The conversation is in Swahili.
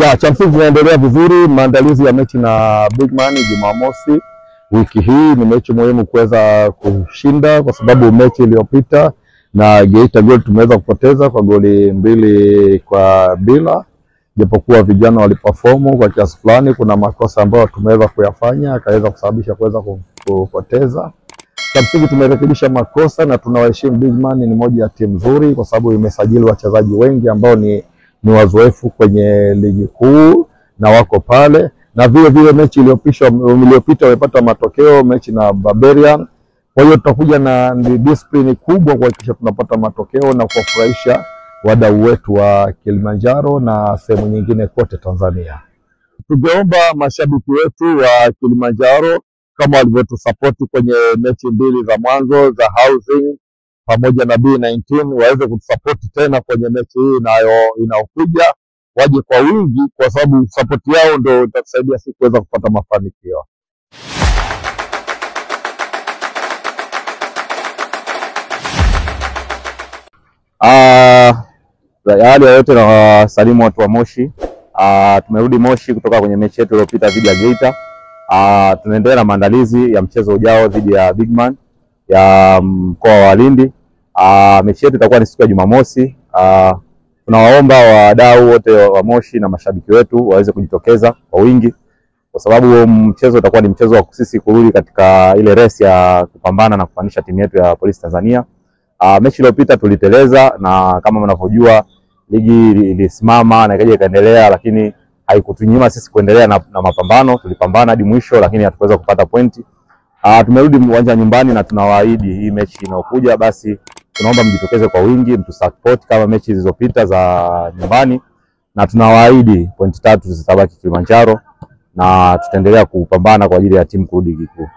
Ya, cha msingi tunaendelea vizuri, maandalizi ya mechi na Bigman Jumamosi wiki hii ni mechi muhimu kuweza kushinda kwa sababu mechi iliyopita na Geita Gold tumeweza kupoteza kwa goli 2-0. Japokuwa vijana waliperform kwa kiasi fulani, kuna makosa ambayo tumeweza kuyafanya akaweza kusababisha kuweza kupoteza. Cha msingi tumerekebisha makosa na tunawaheshimu Bigman, ni moja ya timu nzuri kwa sababu imesajili wachezaji wengi ambao ni wazoefu kwenye ligi kuu na wako pale, na vile vile mechi iliyopita wamepata matokeo mechi na Barbarian. Kwa hiyo tutakuja na discipline kubwa kuhakikisha tunapata matokeo na kuwafurahisha wadau wetu wa Kilimanjaro na sehemu nyingine kote Tanzania. Tungeomba mashabiki wetu wa Kilimanjaro kama walivyotusupport kwenye mechi mbili za mwanzo za Housing pamoja na B19 waweze kutusupport tena kwenye mechi hii inayokuja, waje kwa wingi kwa sababu support yao ndio itatusaidia sisi kuweza kupata mafanikio. Hali ya yote na wasalimu watu wa Moshi. Tumerudi Moshi kutoka kwenye mechi yetu iliyopita dhidi ya Geita. Tunaendelea na maandalizi ya mchezo ujao dhidi ya Bigman ya mkoa wa Lindi. Mechi yetu itakuwa ni siku ya Jumamosi. Tunawaomba wadau wote wa Moshi na mashabiki wetu waweze kujitokeza kwa wingi kwa sababu mchezo utakuwa ni mchezo wa sisi kurudi katika ile race ya kupambana na kupandisha timu yetu ya Polisi Tanzania. Mechi iliyopita tuliteleza na kama mnavyojua ligi ilisimama na ikaja ikaendelea, lakini haikutunyima sisi kuendelea na mapambano. Tulipambana hadi mwisho lakini hatukuweza kupata pointi. Tumerudi uwanja nyumbani na tunawaahidi hii mechi inayokuja basi tunaomba mjitokeze kwa wingi, mtusupport kama mechi zilizopita za nyumbani, na tunawaahidi pointi 3 zitabaki Kilimanjaro na tutaendelea kupambana kwa ajili ya timu kurudi ligi kuu.